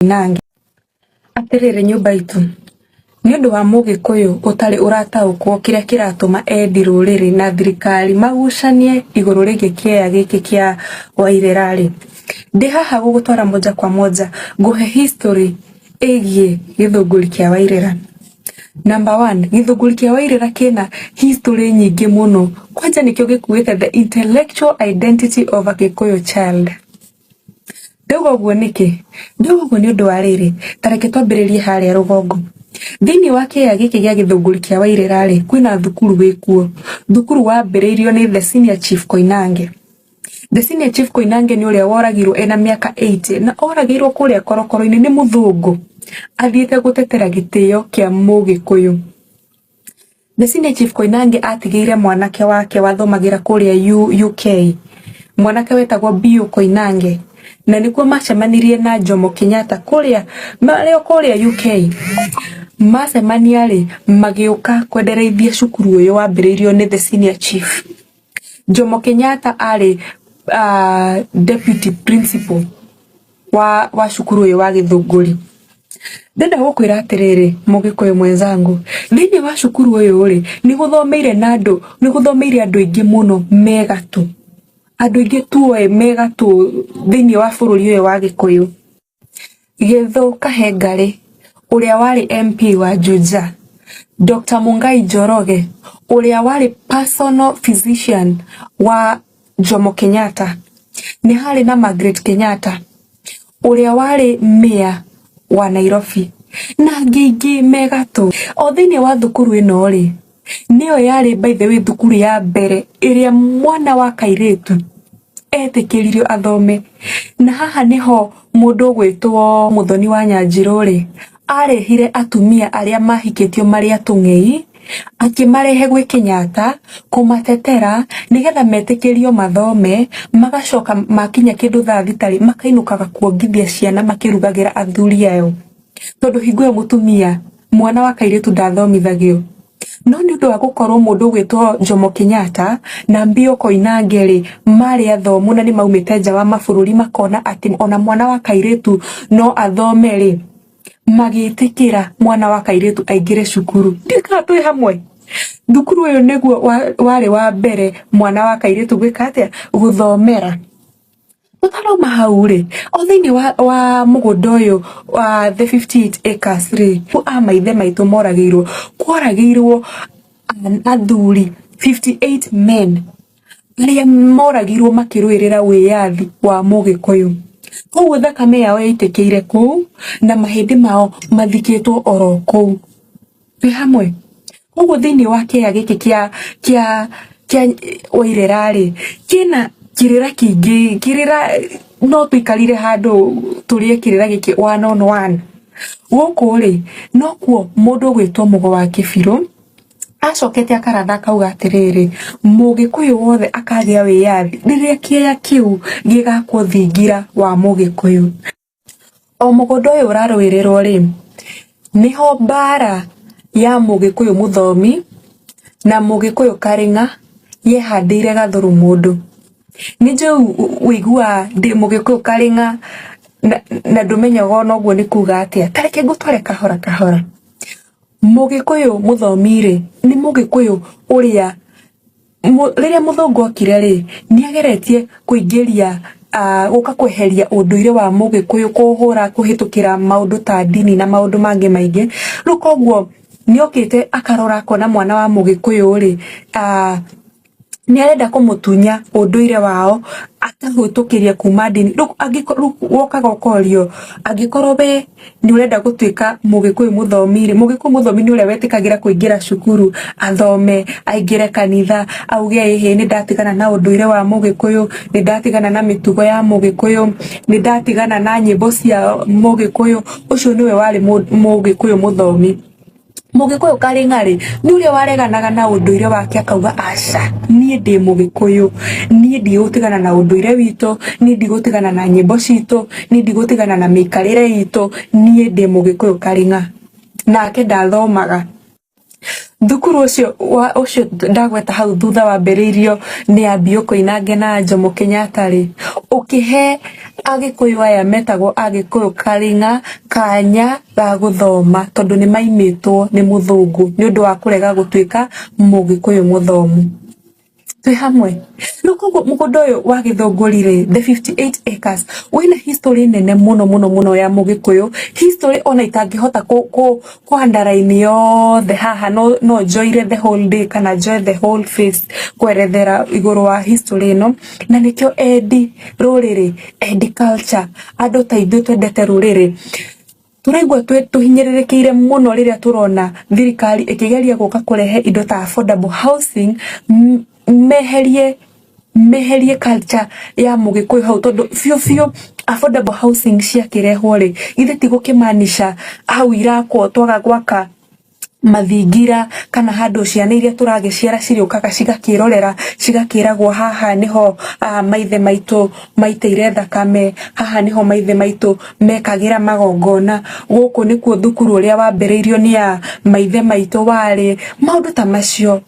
Koinange. Atĩrĩrĩ nyũmba itũ, nĩ ũndũ wa mũgĩkũyũ ũtarĩ ũrataũkwo kĩrĩa kĩratũma endi rũrĩrĩ na thirikari magucanie igũrũ rĩgiĩ kĩea gĩkĩ kĩa Wairera-rĩ, ndĩ haha gũgũtwara moja kwa moja ngũhe history ĩgiĩ gĩthũngũri kĩa Wairera. Number one, gĩthũngũri kĩa Wairera kĩna history nyingĩ mũno, kwanja nĩkĩo gĩkuĩte the intellectual identity of a Gĩkũyũ child. Ndauga ũguo nĩkĩ? Ndauga ũguo nĩ ũndũ wa rĩrĩ, ta reke twambĩrĩrie harĩa rũgongo. Thĩinĩ wa kĩea gĩkĩ gĩa gĩthũngũri kĩa Wairera-rĩ, kwĩna thukuru wĩkuo. Thukuru wambĩrĩirio nĩ the senior chief Koinange. The senior chief Koinange nĩ ũrĩa woragirwo ena mĩaka 80 na oragĩirwo kũrĩa korokoro-inĩ nĩ mũthũngũ athiĩte gũtetera gĩtĩo kĩa mũgĩkũyũ. The senior chief Koinange atigĩire mwanake wake wathomagĩra kũrĩa UK, mwanake wetagwo Biũ Koinange, na nĩkuo macemanirie na Jomo Kenyatta kũrĩa marĩ o kũrĩa UK. Macemania rĩ, magĩũka kwendereithia cukuru ũyũ wambĩrĩirio nĩ the senior chief. Jomo Kenyatta arĩ deputy principal wa cukuru ũyũ wa Gĩthũngũri. Ndĩrenda gũkwĩra atĩrĩrĩ mũgĩkũyũ mwenzangu, thĩinĩ wa cukuru ũyũ rĩ, nĩ gũthomeire na andũ, nĩ gũthomeire andũ aingĩ mũno me gatũ, andũ aingĩ tuoĩ me gatũ thĩinĩ wa bũrũri ũyũ wa Gĩkũyũ. Gĩthũ Kahengarĩ ũrĩa warĩ MP wa Juja, Dr. Mungai Njoroge ũrĩa warĩ personal physician wa Jomo Kenyatta, nĩ harĩ na Margaret Kenyatta ũrĩa warĩ mayor wa Nairobi na angĩ aingĩ me gatũ. O thĩinĩ wa thukuru ĩno rĩ, nĩyo yarĩ by the way thukuru ya mbere ĩrĩa mwana wa kairĩtu etĩkĩririo athome. Na haha nĩho mũndũ ũgwĩtwo Mũthoni wa Nyanjirũ rĩ, arehire atumia arĩa mahikĩtio marĩ atũng'ei, akĩmarehe gwĩ Kenyatta kũmatetera nĩgetha metĩkĩrio mathome, magacoka makinya kĩndũ thaa thita rĩ, makainũkaga kuongithia ciana makĩrugagĩra athuri ao. Tondũ hingo ĩyo mũtumia, mwana wa kairĩtu ndathomithagio. No nĩ ũndũ wa gũkorwo mũndũ ũgwĩtwo Jomo Kenyatta na Mbio Koinange rĩ, marĩ athomu na nĩ maumĩte nja wa mabũrũri makona atĩ ona mwana wa kairĩtu no athome rĩ, magĩtĩkĩra mwana wa kairĩtu aingĩre cukuru. Ndiũĩ kana twĩ hamwe? Thukuru ũyũ nĩguo warĩ wa mbere mwana wa kairĩtu gwĩka atĩa? Gũthomera. Tũtarauma hau rĩ, o thĩinĩ wa mũgũnda ũyũ wa the 58 acres rĩ, a maithe maitũ moragĩirwo, kworagĩirwo athuri 58 men arĩa moragirwo makĩrũĩrĩra wĩyathi wa mũgĩkũyũ. Koguo thakame yao yaitĩkĩire kũu na mahĩndĩ mao mathikĩtwo oro kũu. Twĩ hamwe? Koguo thĩinĩ wa kĩea gĩkĩ kĩa kĩa kĩa Wairera rĩ, kĩna kĩrĩra kĩingĩ, kĩrĩra no tũikarire handũ tũrĩe kĩrĩra gĩkĩ one on one. Gũkũ rĩ, nokuo mũndũ ũgwĩtwo Mũgo wa Kĩbirũ, acokete akaratha akauga atĩrĩrĩ, mũgĩkũyũ wothe akagĩa wĩyathi rĩrĩa kĩea kĩu gĩgakwo thingira wa mũgĩkũyũ. O mũgũnda ũyũ ũrarũĩrĩrwo rĩ, nĩho mbara ya mũgĩkũyũ mũthomi na mũgĩkũyũ karĩng'a yehandĩire gathũrũ mũndũ. Nĩ njũĩ ũiguaga ndĩ mũgĩkũyũ karĩng'a na ndũmenyaga ona ũguo nĩ kuga atĩa. Ta reke ngũtware kahora kahora. Mũgĩkũyũ mũthomi rĩ, nĩ mũgĩkũyũ ũrĩa rĩrĩa mũthũngũ okire rĩ, nĩ ageretie kũingĩria gũka kweheria ũndũire wa mũgĩkũyũ kũũhũra kũhĩtũkĩra maũndũ ta ndini na maũndũ mangĩ maingĩ. Rĩu koguo nĩ okĩte akarora akona mwana wa mũgĩkũyũ rĩ, nĩ arenda kũmũtunya ũndũire wao akahĩtũkĩria kuma ndini. Rĩu angĩkorwo wokaga ũkorio angĩkorwo we nĩ ũrenda gũtuĩka mũgĩkũyũ mũthomi rĩ, mũgĩkũyũ mũthomi nĩ ũrĩa wetĩkagĩra kũingĩra cukuru athome, aingĩre kanitha, auge ĩhĩ nĩ ndatigana na ũndũire wa mũgĩkũyũ, nĩ ndatigana na mĩtugo ya mũgĩkũyũ, nĩ ndatigana na nyĩmbo cia mũgĩkũyũ, ũcio nĩwe warĩ mũgĩkũyũ mũthomi. Mũgĩkũyũ Karĩng'a-rĩ, nĩ ũrĩa wareganaga na ũndũire wake akauga aca, niĩ ndĩ mũgĩkũyũ, niĩ ndigũtigana na ũndũire witũ, niĩ ndigũtigana na nyĩmbo citũ, niĩ ndigũtigana na mĩikarĩre itũ, niĩ ndĩ mũgĩkũyũ Karĩng'a. Nake ndathomaga. Thukuru ũcio wa ũcio ndagweta hau thutha wambĩrĩirio nĩ Ambiũ Koinange na Jomo Kenyatta rĩ, ũkĩhe Agĩkũyũ aya metagwo Agĩkũyũ karĩng'a kanya ga gũthoma tondũ nĩ maimĩtwo nĩ mũthũngũ nĩ ũndũ wa kũrega gũtuĩka mũgĩkũyũ mũthomu. Twĩ hamwe. Rĩu koguo mũgũnda ũyũ wa Gĩthũngũri rĩ, the 58 acres, wĩna history nene mũno mũno mũno ya mũgĩkũyũ, history ona itangĩhota kũ underline yothe haha, no njoire the whole day kana njoe the whole face kwerethera igũrũ wa history ĩno, na nĩkĩo endi rũrĩrĩ, endi culture, andũ ta ithuĩ twendete rũrĩrĩ, tũraigua tũhinyĩrĩrĩkĩire mũno rĩrĩa tũrona thirikari ĩkĩgeria gũka kũrehe indo ta affordable housing, meherie culture ya mũgĩkũyũ hau, tondũ biũ biũ affordable housing ciakĩrehwo rĩ, githĩ ti gũkĩmaanisha hau irakwo twaga gwaka mathingira kana handũ ciana iria tũragĩciara cirĩũkaga cigakĩrorera, cigakĩragwo haha nĩho maithe maitũ maitĩire thakame, haha nĩho maithe maitũ mekagĩra magongona, gũkũ nĩkuo thukuru ũrĩa wambĩrĩirio nĩ a maithe maitũ warĩ, maũndũ ta macio.